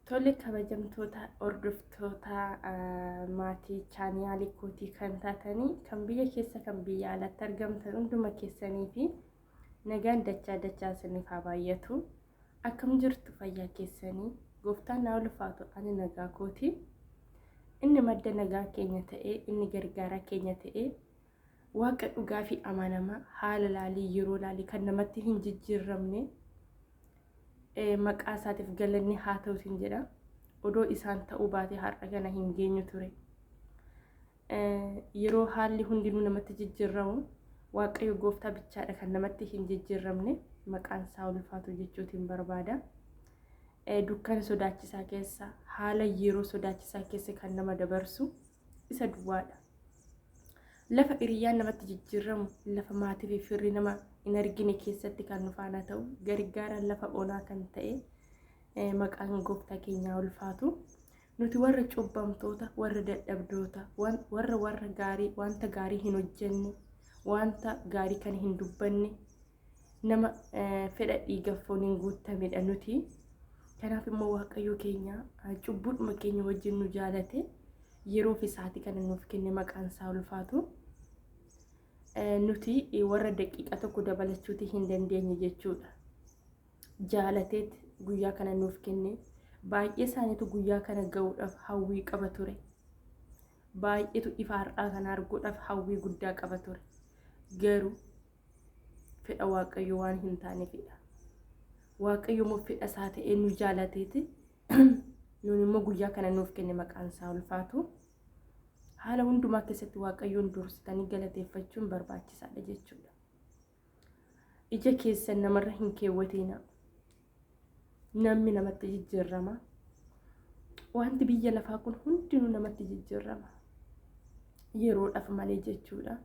Tole, kabajamtoota hordoftoota maatii chaaniyaalii kootii kan taatanii, kan biyya keessa, kan biyya alaatti argamtan, hunduma keessanii fi nagaan dachaa dachaa isiniif haa baay'atu. Akkam jirtu? Fayyaa keessanii? Gooftaan naa ulfaatu, ani nagaa kooti. Inni madda nagaa keenya ta'ee, inni gargaaraa keenya ta'ee, Waaqa dhugaa fi amanamaa, haala laalii yeroo laalii kan namatti hin jijjiirramne, maqaa isaatiif galanni haa ta'uutiin jedha. Odoo isaan ta'uu baate har'a kana hin geenyu ture. Yeroo haalli hundinuu namatti jijjiirramu, Waaqayyo gooftaa bichaadha kan namatti hin jijjiirramne, maqaan isaa ulfaatu jechuutiin barbaada. Dukkana sodaachisaa keessa, haala yeroo sodaachisaa keessa kan nama dabarsu isa duwwaadha. Lafa hiriyyaan namatti jijjiirramu, lafa maatii fi firri nama hin argine keessatti kan nu faana ta'u, gargaara lafa onaa kan ta'e, maqaan gooftaa keenyaa ulfaatu. Nuti warra cubbamtoota, warra dadhabdoota, warra gaarii, wanta gaarii hin hojjenne, wanta gaarii kan hin dubbanne, nama fedha dhiiga fooniin guutamedha nuti. Kanaaf immoo Waaqayyo keenya cubbuudhuma keenya wajjin nu jaalate, yeroo fi sa'aatii kana nuuf kenne, maqaan isaa ulfaatu. Nuti warra daqiiqa tokko dabalachuuti hin dandeenye jechuudha. Jaalateet guyyaa kana nuuf kenne. Baay'ee isaaniitu guyyaa kana ga'uudhaaf hawwii qaba ture. Baay'eetu ifa har'aa kana arguudhaaf hawwii guddaa qaba ture. Garuu fedha Waaqayyo waan hin taaneefidha. Waaqayyo immoo fedha isaa ta'ee nu jaalateeti nuun immoo guyyaa kana nuuf kenne, maqaan isaa ulfaatu. Haala hundumaa keessatti Waaqayyoon dursitanii galateeffachuun barbaachisaadha jechuudha. Ija keessan namarra hin keewwatina. Namni namatti jijjiirrama. Wanti biyya lafaa kun hundinuu namatti jijjiirrama. Yeroodhaaf malee jechuudha.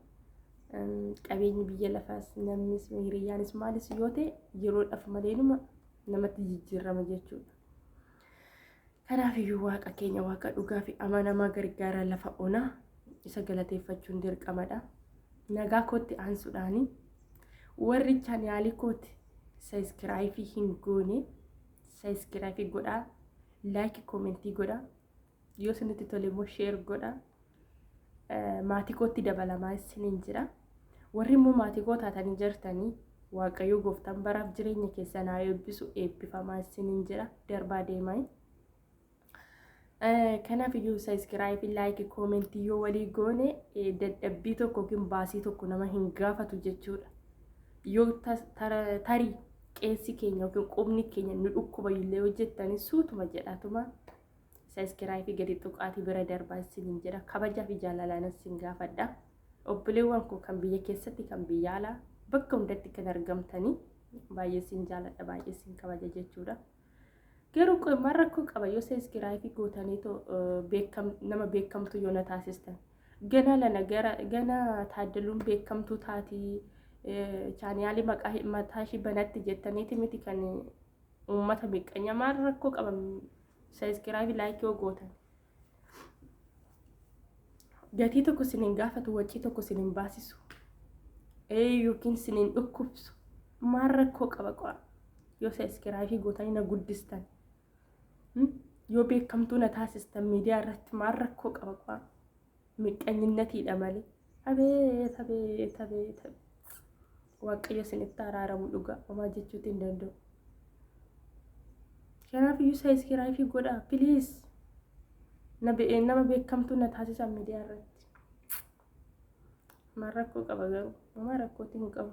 Qabeenyi biyya lafaas, namnis, hiriyyaanis, maalis yoo ta'e, yeroodhaaf malee numa namatti jijjiirrama jechuudha. Kanaaf iyyuu Waaqa keenya, Waaqa dhugaa fi amanamaa, gargaara lafa onaa, isa galateeffachuun dirqamadha. Nagaa kootti aansuudhaani, warri chaanaalii kooti subscribe hin goone subscribe godhaa, like, comment godhaa, yoo isinitti tole immoo share godhaa, maatii kootti dabalamaa isiniin jira. Warri immoo maatii koo taatanii jirtanii, Waaqayyo gooftaan baraaf jireenya keessan haa eebbisu, eebbifamaa isiniin jira, darbaa deemaa. Kanaaf iyyuu subscribe, like, comment yoo walii goone, dadhabbii tokko yookiin baasii tokko nama hin gaafatu jechuudha. Yoo tarii qeensi keenya yookiin qubni keenya nu dhukkuba illee hojjettanii, suutuma jedhatuma subscribe gadi tuqaatii bira darbaa isiniin jedha. Kabajaa fi jaalalaan isin gaafadha. Obboleewwan koo kan biyya keessatti, kan biyya alaa, bakka hundatti kan argamtanii, baay'ee isin jaaladha, baay'ee isin kabaja jechuudha. Garuu maal rakkoo qaba yoo subscribe gootanii nama beekamtu yoo na taasistan? Gana lana gara gana Taaddaluun beekamtuu taatii, chaaniyaalii maqaa mataa ishii banatti jettaniiti miti kan uummata miqqanya? Maal rakkoo qaba subscribe, like yoo gootan? Gatii tokko isin hin gaafatu, wacii tokko isin hin baasisu yookiin isin hin dhukkubsu. Maal rakkoo qaba qo'a yoo subscribe gootanii na guddistan, yoo beekamtuu na taasistan miidiyaa irratti? Maal rakkoo qaba qo'a? Miqqanyinnatiidha malee. Abeet, abeet, abeet! Waaqayyo isinitti araaramu dhugaa, homaa jechuuti hin danda'u. Kanaaf iyyuu subscribe godhaa, please. Nama beekamtuu na taasisan miidiyaa irratti. Maal rakkoo qaba garuu? Homaa rakkootii hin qabu.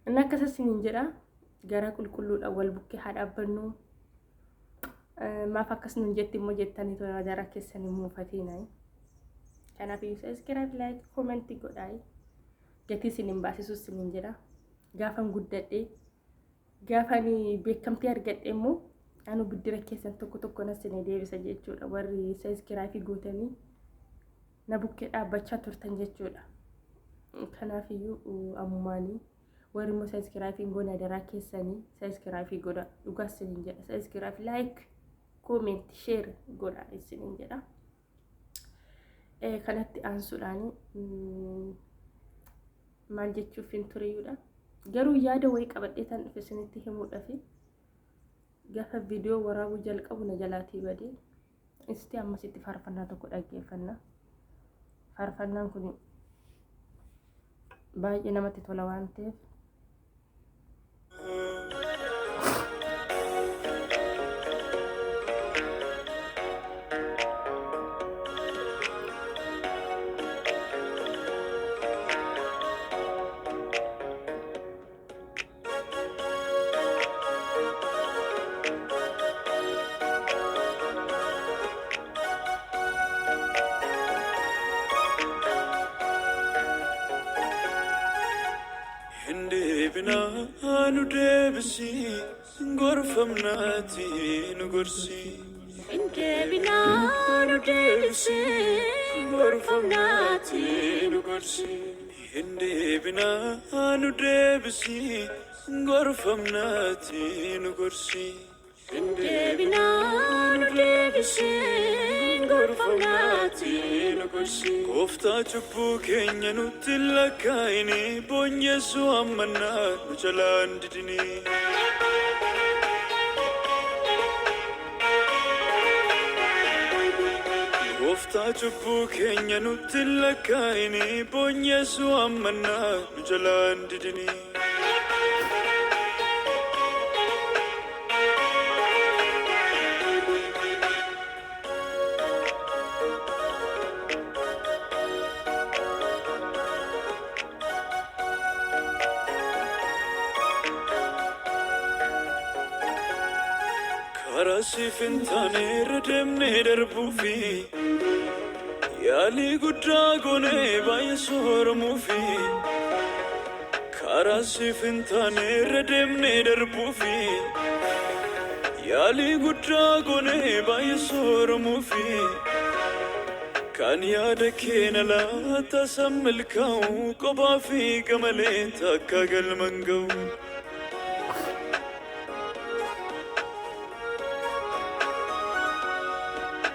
Inni akkasa isiniin jedha, gara qulqulluudhaan wal bukkee haa dhaabbannu. Maaf akkas nun jetti immoo jettanii tola gara keessan hin muufatina. Kanaaf iyyuu subscribe, like, comment godhaa. Gatii isin hin baasisu isiniin jedha. Gaafan guddadhee, gaafan beekamtii argadhe immoo, anu biddira keessan tokko tokko na isin deebisa jechuudha. Warri subscribe gootanii na bukkee dhaabbachaa turtan jechuudha. Kanaaf iyyuu ammumaanii warri immoo subscribe hin goone, adaraa keessanii subscribe godha. Dhugaa isiniin jedha. Subscribe, like, comment, share godha isiniin jedha. Kanatti aansuudhaan maal jechuuf hin tureyyuudha. Garuu yaada wayii qabadhee tan dhufe isinitti himuudhaafi. Gaafa viidiyoo waraabuu jalqabu na jalaatii badee. Isti ammasitti faarfannaa tokko dhaggeeffanna. Faarfannaan kun baay'ee namatti tola waan ta'eef. Hin deebinaa nu deebisi, gorfamnaati nu gorsi. Hin deebinaa nu deebisi, gorfamnaati nu gorsi. Hin deebinaa nu deebisi, gorfamnaati nu gorsi. Hin deebinaa nu deebisi, gorfamnaati nu gorsi. Gooftaa, cubbuu keenya nutti hin lakkaa'ini, boonyeessuu ammannaa nu jalaan didini. Gooftaa, cubbuu keenya nutti hin lakkaa'ini, boonyeessuu ammannaa nu jalaan didini. Karaa siif hin taane irra deemnee darbuufi yaalii guddaa goonee baay'ee sooromuufi, karaa siif hin taane irra deemnee darbuufi yaalii guddaa goonee baay'ee sooromuufi, kan yaada keenya laata san milkaa'u qophaa fi gamalee takka galman ga'u.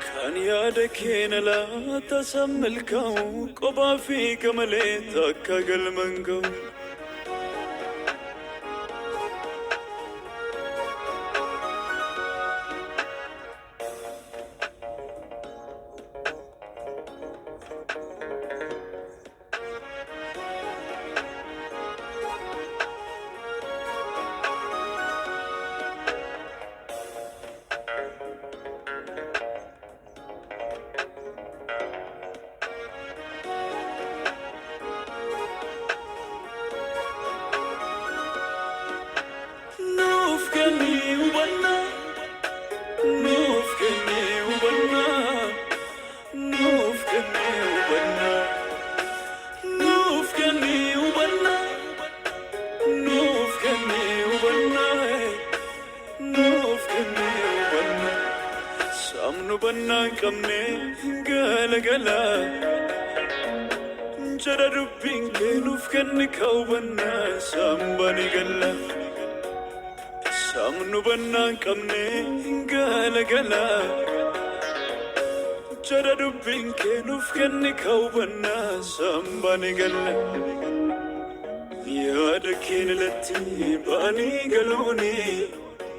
Kan yaada keenya laata san milkaa'u qophaa fi gamalee takka galman ga'u. Nuuf kenni hubannaa, nuuf kenni hubannaa, nuuf kenni hubannaa, nuuf kenni hubannaa, nuuf kenni hubannaa, nuuf kenni hubannaa. Sabnu hubannaa hin qabne galagala. Jara dubbiin kee, nuuf kenni ka hubannaa, saambani galla. Sabnu hubannaa hin qabne galagala. Jara dubbiin kee, nuuf kenni ka hubannaa, saambani galla. Yaada keen alatti ba'anii galuuni.